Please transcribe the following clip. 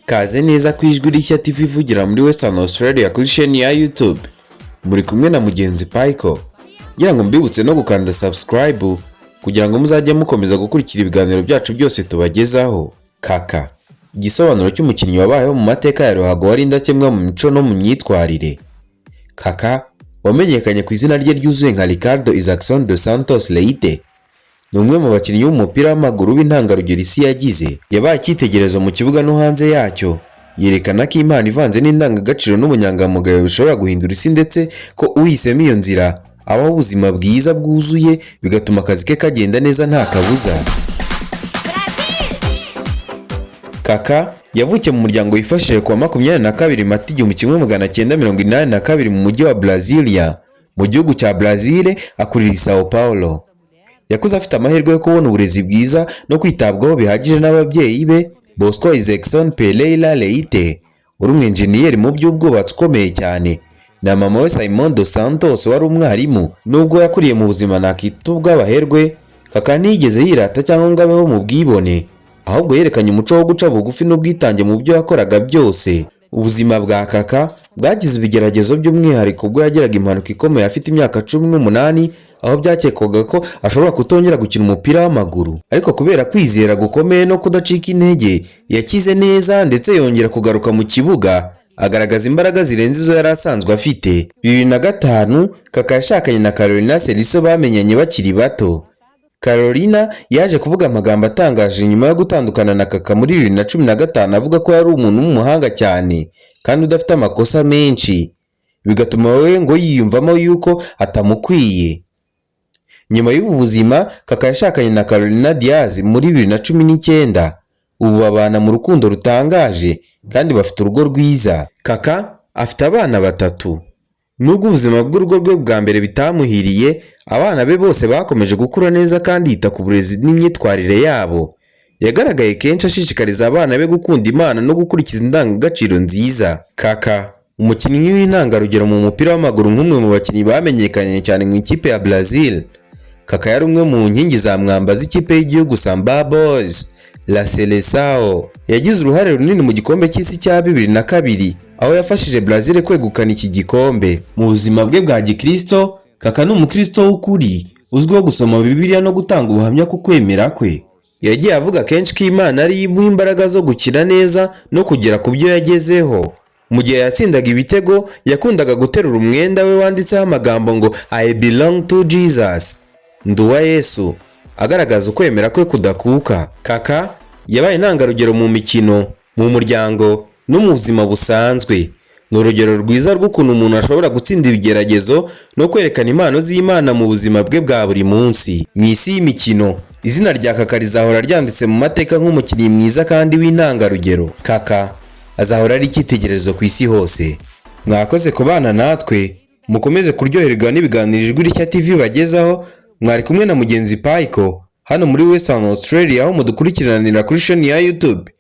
Kaze neza ku Ijwi Rishya TV ivugira muri Western Australia kuri sheni ya YouTube. Muri kumwe na mugenzi Paiko. Ngira ngo mbibutse no gukanda subscribe kugira ngo muzajye mukomeza gukurikira ibiganiro byacu byose tubagezaho. Kaka, igisobanuro cy'umukinnyi wabayeho mu mateka ya ruhago wari indakemwa mu mico no mu myitwarire. Kaka wamenyekanye ku izina rye ryuzuye nka Ricardo Izecson dos Santos Leite, ni umwe mu bakinnyi b'umupira w'amaguru w'intangarugero isi yagize. Yabaye icyitegererezo mu kibuga no hanze yacyo, yerekana ko impano ivanze n'indangagaciro n'ubunyangamugayo bishobora guhindura isi, ndetse ko uhisemo iyo nzira abaho ubuzima bwiza bwuzuye, bigatuma akazi ke kagenda neza nta kabuza. Kaka yavukiye mu muryango wifashije kuwa 22 Mata 1982 mu mujyi wa Brasilia mu gihugu cya Brazil, akurira i Sao Paulo. Yakuze afite amahirwe yo kubona uburezi bwiza no kwitabwaho bihagije n'ababyeyi be, Bosco Izecson Pereira Leite, uri umwenjeniyeri mu by'ubwubatsi ukomeye cyane, na mama we Simone dos Santos wari umwarimu. Nubwo yakuriye mu buzima nakita ubw'abaherwe, Kaka ntiyigeze yirata cyangwa ngo abeho mu bwibone, ahubwo yerekanye umuco wo guca bugufi n'ubwitange mu byo yakoraga byose. Ubuzima bwa Kaka bwagize ibigeragezo, by'umwihariko ubwo yagiraga impanuka ikomeye afite imyaka 18, aho byakekwaga ko ashobora kutongera gukina umupira w'amaguru. Ariko kubera kwizera gukomeye no kudacika intege, yakize neza ndetse yongera kugaruka mu kibuga, agaragaza imbaraga zirenze izo yari asanzwe afite. 2005, Kaka yashakanye na Carolina Ceriso bamenyanye bakiri bato. Carolina yaje kuvuga amagambo atangaje nyuma yo gutandukana na Kaka muri 2015, avuga ko yari umuntu w'umuhanga cyane kandi udafite amakosa menshi, bigatuma we ngo yiyumvamo yuko atamukwiye. Nyuma y'ubu buzima, Kaka yashakanye na Carolina Diaz muri 2019. Ubu babana mu rukundo rutangaje kandi bafite urugo rwiza. Kaka afite abana batatu. Nubwo ubuzima bw'urugo rwe bwa mbere bitamuhiriye, abana be bose bakomeje gukura neza kandi yita ku burezi n'imyitwarire yabo. Yagaragaye kenshi ashishikariza abana be gukunda Imana no gukurikiza indangagaciro nziza. Kaka, umukinnyi w'intangarugero mu mupira w'amaguru, nk'umwe mu bakinnyi bamenyekanye cyane mu ikipe ya Brazil, Kaka yari umwe mu nkingi za mwamba z'ikipe y'igihugu Samba Boys La Seleção. Yagize uruhare runini mu gikombe cy'isi cya 2002, aho yafashije Brazil kwegukana iki gikombe. Mu buzima bwe bwa gikristo, Kaka ni umukristo w'ukuri uzwiho gusoma Bibiliya no gutanga ubuhamya ku kwemera kwe. Yagiye avuga kenshi ko Imana ari imuha imbaraga zo gukina neza no kugera ku byo yagezeho. Mu gihe yatsindaga ibitego, yakundaga guterura umwenda we wanditseho amagambo ngo "I belong to Jesus", ndi uwa Yesu, agaragaza ukwemera kwe kudakuka. Kaka yabaye intangarugero mu mikino, mu muryango no mu buzima busanzwe. Ni urugero rwiza rw'ukuntu umuntu ashobora gutsinda ibigeragezo no kwerekana impano z'Imana mu buzima bwe bwa buri munsi. Mu isi y'imikino, izina rya Kaka rizahora ryanditse mu mateka nk'umukinnyi mwiza kandi w'intangarugero. Kaka azahora ari icyitegererezo ku isi hose. Mwakoze kubana natwe, mukomeze kuryoherwa n'ibiganiro Ijwi Rishya TV bagezaho. Mwari kumwe na mugenzi Paiko hano muri Western Australia, aho mudukurikiranira kuri sheni ya YouTube.